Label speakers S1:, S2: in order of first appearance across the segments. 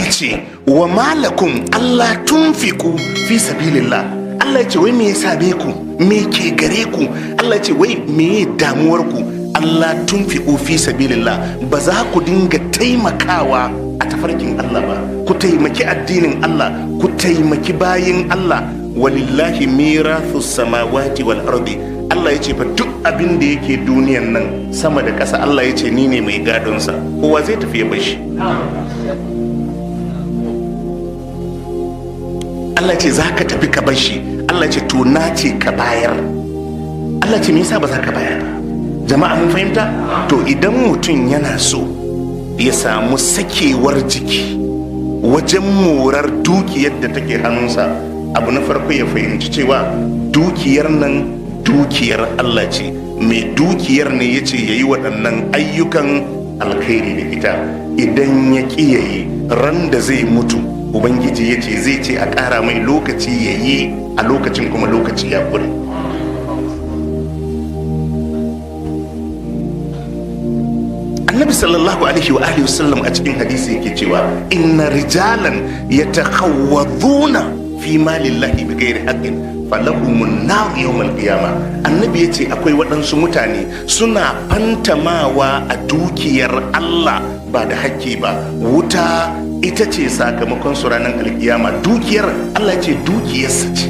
S1: Ya ce wa malakum alla tunfiqu fi sabilillah. Allah ya ce, wai me ya same ku? Me ke gare ku? Allah ya ce, wai me damuwar ku? Alla tunfiqu fi sabilillah, ba za ku dinga taimakawa a tafarkin Allah ba, ku taimaki addinin Allah, ku taimaki bayin Allah. Walillahi mirathu samawati wal ardi. Allah ya ce fa duk abin da yake duniyan nan, sama da ƙasa, Allah ya ce ni ne mai gadonsa. Kowa zai tafi ya bashi. Allah ce za ka tafi ka bashi. Allah ce to na ce ka bayar. Allah ce me yasa ba za ka bayar ba? Jama'a, mun fahimta? To idan mutum yana so ya samu sakewar jiki wajen morar dukiyar da take hannunsa, abu na farko ya fahimci cewa dukiyar nan dukiyar Allah ce. Mai dukiyar ne ya ce ya yi waɗannan ayyukan alkhairi da ita. Idan ya ƙi ya yi, ran da zai mutu, Ubangiji ya ce zai ce a ƙara mai lokaci ya yi. A lokacin kuma lokaci ya ƙure. Annabi sallallahu alaihi wa alihi wasallam a cikin hadisi yake cewa inna rijalan yatakhawwaduna fi malillahi bighairi haqqin falahumun nar yawmal qiyama. Annabi yace akwai waɗansu mutane suna fantamawa a dukiyar Allah ba da hakki ba, wuta ita ce sakamakon su ranar alkiyama. Dukiyar Allah ce dukiyarsa ce.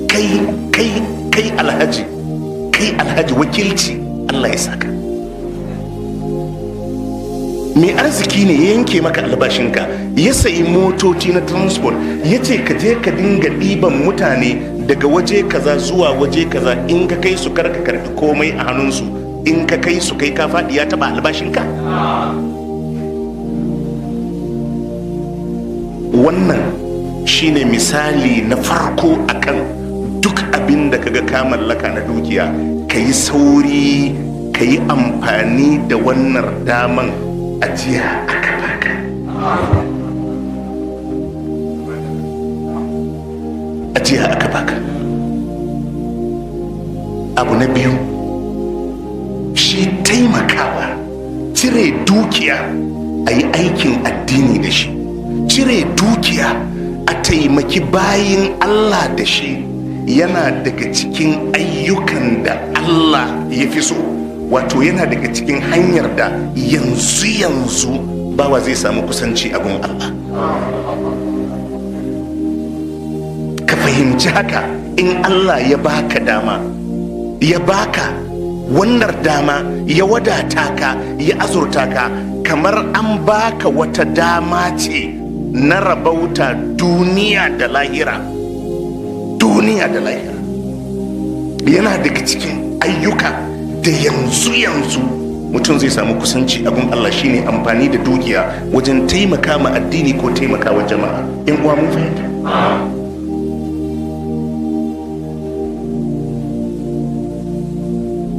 S1: Kai kai kai alhaji, kai alhaji, wakilci Allah ya saka. Mai arziki ne ya yanke maka albashinka, ya sayi motoci na transport, ya ce ka je ka dinga ɗiban mutane daga waje kaza zuwa waje kaza. In ka kai su, kar ka karbi komai a hannunsu. In ka kai su, kai ka faɗi, ya taɓa albashinka? Wannan shine misali na farko akan duk abin da kaga ka mallaka na dukiya, ka yi sauri ka yi amfani da wannan daman. Ajiya aka baka, ajiya aka baka. Abu na biyu, shi taimakawa, cire dukiya a yi aikin addini da shi, cire dukiya a taimaki bayin Allah da shi, yana daga cikin ayyukan da Allah ya fi so. Wato yana daga cikin hanyar da yanzu yanzu bawa zai samu kusanci a gun Allah. Ka fahimci haka. In Allah ya baka dama, ya baka wannan dama, ya wadata ka, ya azurta ka, kamar an baka wata dama ce na rabauta duniya da lahira, duniya da lahira. Yana daga cikin ayyuka da yanzu yanzu mutum zai samu kusanci abin Allah shine amfani da dukiya wajen taimaka ma addini ko taimaka wa jama'a. In uwa mun fahimta?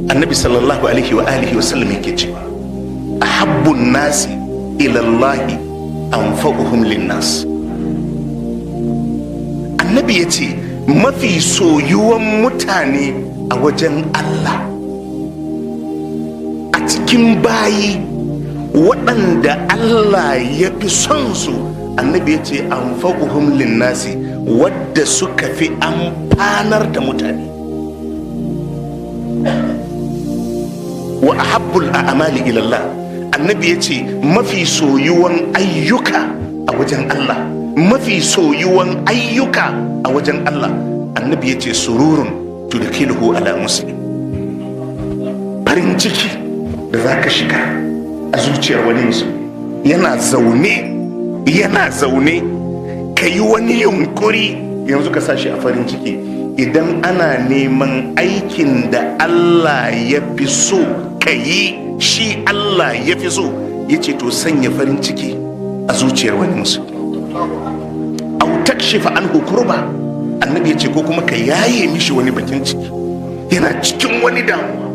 S1: Annabi sallallahu alaihi wa alihi wa sallam yake cewa ahabbun nasi ila Allah anfa'uhum linnas. Annabi yace mafi soyuwan mutane a wajen Allah a cikin bayi, waɗanda Allah ya fi son su, annabi ya ce anfa'uhum linnasi, wadda suka fi amfanar da mutane. Wa ahabbul a'mali ila Allah, annabi ya ce mafi soyuwan ayyuka a wajen Allah, mafi soyuwan ayyuka a wajen Allah, annabi ya ce sururun tudkhiluhu ala muslim, farin ciki da za ka shiga a zuciyar wani musulmi yana zaune, yana zaune, ka yi wani yunkuri yanzu ka sashi a farin ciki. Idan ana neman aikin da Allah ya fi so ka yi, shi Allah ya fi so, ya ce to sanya farin ciki a zuciyar wani musulmi. Au takshifa anhu kurba, annabi ya ce ko kuma ka yaye mishi wani bakin ciki, yana cikin wani damuwa,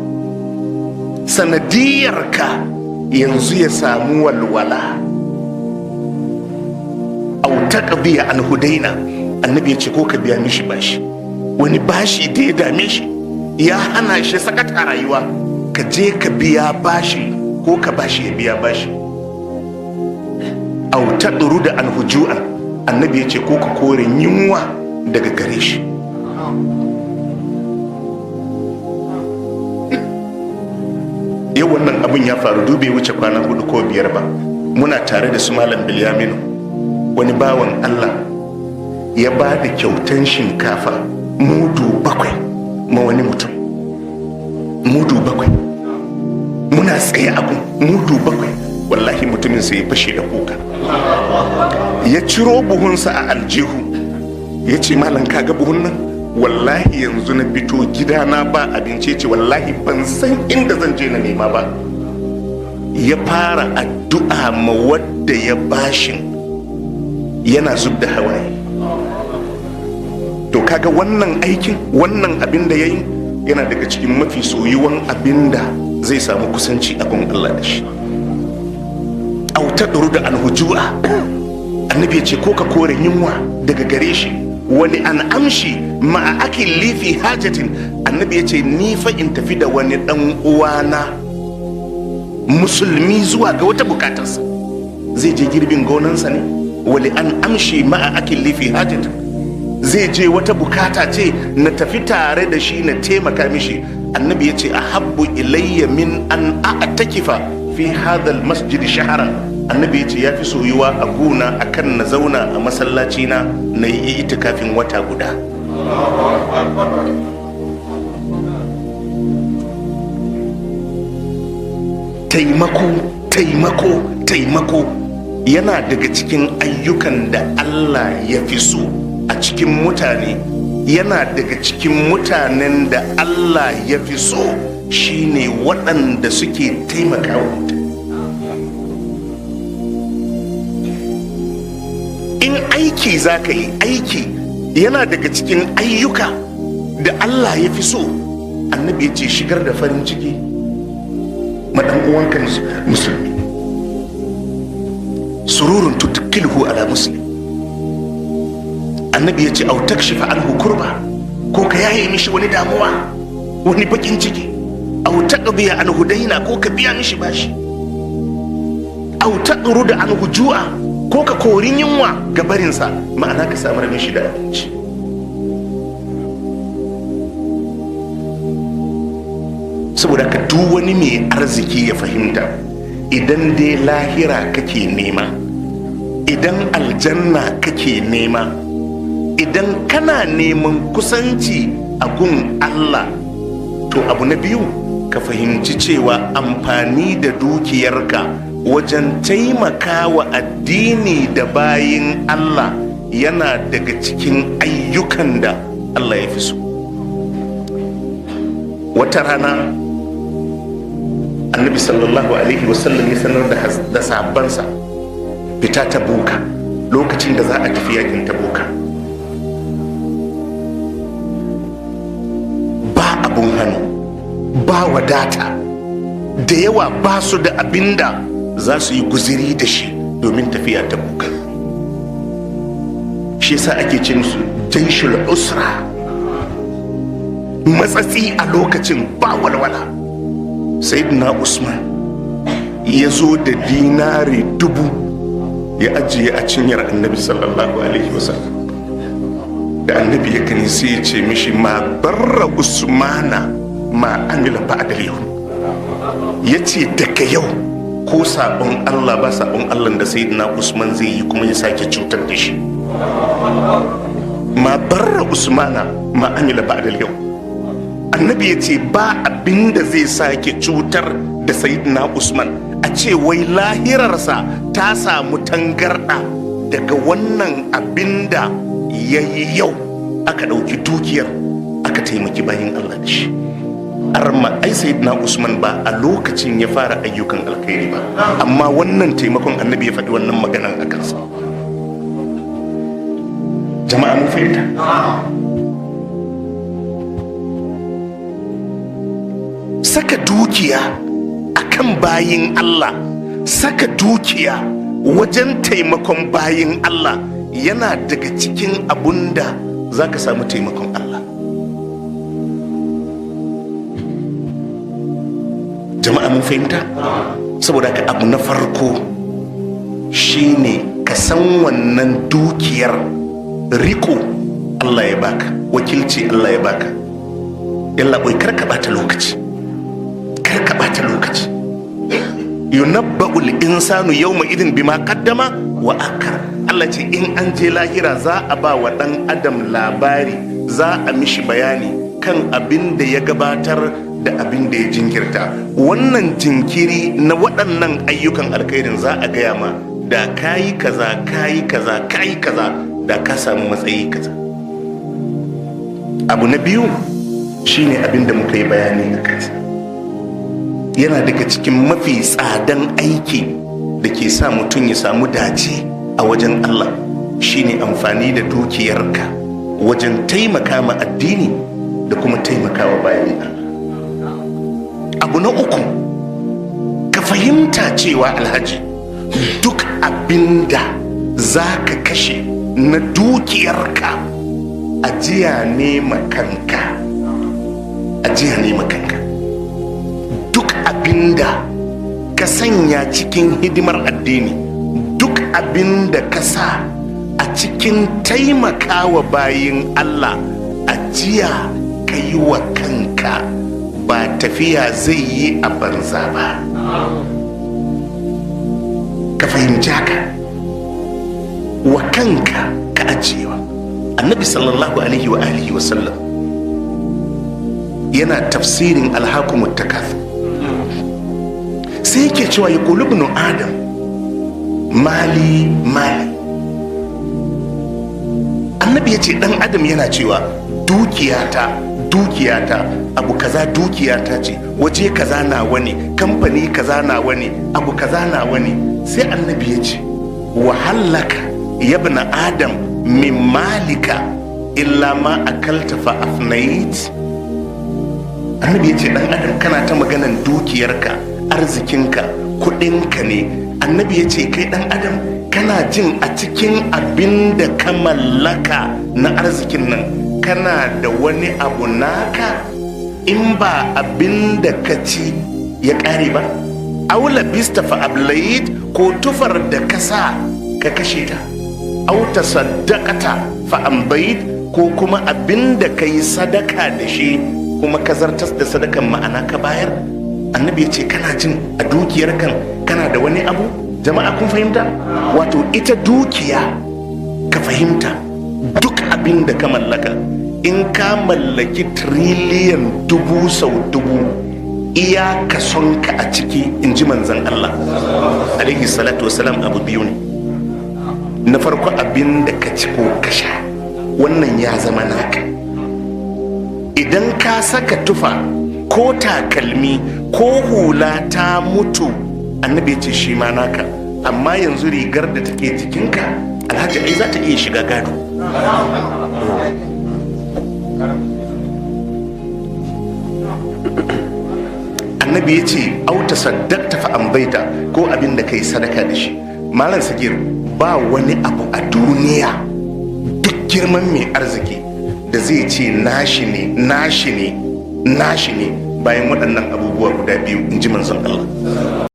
S1: sanadiyar ka yanzu ya samu walwala. Au taqdiya anhu daina, annabi ya ce ko ka biya mishi bashi, wani bashi da ya dame shi ya hana shi sakata rayuwa, ka je ka biya bashi Ko ka bashi ya biya bashi. Aw da anhu ju'an, annabi ya ce ko ka kore yunwa daga gare shi. Yau wannan abin ya faru dube wuce kwana 4 ko 5 ba. Muna tare da su Malam Bilyaminu, wani bawan Allah ya ba da kyautan shinkafa mudu 7 ma wani mutum. Mudu 7. Muna tsaye abun mudu 7. Wallahi mutumin sai ya fashe da kuka. Ya ciro buhunsa a aljihu, ya ce malam kaga buhun nan? Wallahi yanzu na fito gidana ba abinci, ce wallahi ban san inda zan je na nema ba. Ya fara addu'a ma wadda ya bashin, yana zub da hawaye. To kaga wannan aikin, wannan abin da yayi yana daga cikin mafi soyuwan abin da zai samu kusanci a gun Allah da shi. Aw da anhu ju'a, annabi ya ce ko ka kore yunwa daga gare shi. Wani an amshi ma'a akin lifi hajatin, annabi ya ce ni fa in tafi da wani dan uwana musulmi zuwa ga wata bukatarsa, zai je girbin gonansa ne. Wali an amshi ma'a akin lifi hajatin, zai je wata bukata ce, na tafi tare da shi na taimaka mishi. Annabi ya ce ahabbu ilayya min an a'takifa fi hadha masjid shaharan. Annabi ya ce ya fi soyuwa a gona akan na zauna a masallaci na na yi itikafin wata guda. Taimako, taimako, taimako yana daga cikin ayyukan da Allah ya fi so a cikin mutane. Yana daga cikin mutanen da Allah ya fi so shine waɗanda suke taimakawa mutane. In aiki za ka yi, aiki yana daga cikin ayyuka da Allah ya fi so. Annabi ya ce shigar da farin ciki ma ɗan uwanka musulmi. Sururun tudkilhu ala muslim. Annabi ya ce au takshifa anhu kurba, ko ka yaye mishi wani damuwa, wani bakin ciki. Au taqdiya anhu daina, ko ka biya mishi bashi. Au taqruda anhu ju'a, ko ka kori yunwa ga barinsa, ma'ana ka samar mishi da abinci. Saboda ka duk wani mai arziki ya fahimta, idan dai lahira kake nema, idan aljanna kake nema, idan kana neman kusanci a gun Allah, to abu na biyu ka fahimci cewa amfani da dukiyarka wajen taimakawa addini da bayin Allah yana daga cikin ayyukan da Allah ya fi so. Wata rana Annabi sallallahu alaihi wasallam ya sanar da sahabbansa fita Tabuka, lokacin da za a tafi yakin Tabuka. Ba abun hannu, ba wadata, da yawa ba su da abinda za su yi guziri da shi domin tafiya Tabuka. Shi yasa ake ce musu jaishul usra, matsatsi a lokacin ba walwala. Sayyidina Usman ya zo da dinari 1000 ya ajiye a cinyar Annabi sallallahu alaihi wasallam. Da Annabi ya kani sai ya ce mishi ma barra Usmana ma amila ba'da yau. Ya ce daga yau ko sabon Allah ba sabon Allah da Sayyidina Usman zai yi kuma ya sake cutar da shi. Ma barra Usmana ma amila ba'da yau. Annabi ya ce ba abinda zai sake cutar da Sayyidina Usman a ce wai lahirarsa ta samu tangarɗa daga wannan abinda ya yi yau aka ɗauki dukiyar aka taimaki bayan Allah da shi. Arma ai Sayyidina Usman ba a lokacin ya fara ayyukan alkhairi ba, amma wannan taimakon Annabi ya faɗi wannan maganan a kansa. Jama'a mun fahimta? Saka dukiya akan bayin Allah, saka dukiya wajen taimakon bayin Allah yana daga cikin abunda zaka samu taimakon Allah. Jama'a mun fahimta? Saboda haka, abu na farko shine ka san wannan dukiyar riko Allah ya baka, wakilci Allah ya baka. Yalla bai, kar ka bata lokaci, kar ka bata lokaci. Yunabba'ul insanu yawma idin bima qaddama wa akhar. Allah ce in an je lahira, za a ba wa dan adam labari, za a mishi bayani kan abin da ya gabatar da abin da ya jinkirta. Wannan jinkiri na waɗannan ayyukan alkhairin, za a gaya ma da kayi kaza, kayi kaza, kayi kaza, da ka samu matsayi kaza. Abu na biyu shine abin da muka yi bayani a kansa. Yana daga cikin mafi tsadan aiki da ke sa mutum ya samu dace a wajen Allah shine amfani da dukiyarka wajen taimaka ma addini da kuma taimakawa bayan Allah. Abu na uku, ka fahimta cewa, alhaji, duk abinda za ka kashe na dukiyarka, ajiya ne makanka, ajiya ne makanka. Duk abinda ka sanya cikin hidimar addini, duk abinda ka sa a cikin taimakawa bayin Allah, ajiya ka yi wa kanka, ba tafiya zai yi a banza ba. Ka fahimci haka, wa kanka ka ajiyewa. Annabi sallallahu alaihi wa alihi wa sallam yana tafsirin alhakumut takathur, sai yake cewa yaqulu ibnu adam mali mali. Annabi ya ce dan adam yana cewa dukiyata, dukiyata, abu kaza dukiyata ce, waje kaza nawa ne, kamfani kaza nawa ne, abu kaza nawa ne. Sai annabi ya ce wa hallaka yabna adam min malika illa ma akalta fa afnait. Annabi ya ce dan adam, kana ta maganan dukiyarka, arzikinka, kudinka ne. Annabi ya ce kai dan adam, kana jin a cikin abin da ka mallaka na arzikin nan, kana da wani abu naka in ba abin da ka ci ya ƙare ba? Aw labista fa ablait, ko tufar da ka sa ka kashe ta? Aw tasaddaqata fa ambait, ko kuma abin da ka yi sadaka da shi kuma ka zartas da sadakan, ma'ana ka bayar? Annabi ya ce kana jin a dukiyar kan kana da wani abu? Jama'a, kun fahimta? Wato ita dukiya, ka fahimta, duk abin da ka mallaka, in ka mallaki triliyan dubu sau dubu, iya kasonka a ciki, in ji manzan Allah alaihi salatu wasalam, abu biyu ne. Na farko, abin da ka ci ko ka sha, wannan ya zama naka. Idan ka saka tufa ko takalmi ko hula ta mutu, annabi ya ce shi ma naka. Amma yanzu rigar da take jikinka, alhaji, ai za ta iya shiga gado. Annabi ya ce aw tasaddaqta fa ambaita, ko abin da kai sadaka da shi. Malam Sagir, ba wani abu a duniya, duk girman mai arziki, da zai ce nashi ne, nashi ne, nashi ne, bayan waɗannan abubuwa guda biyu, in ji manzon Allah.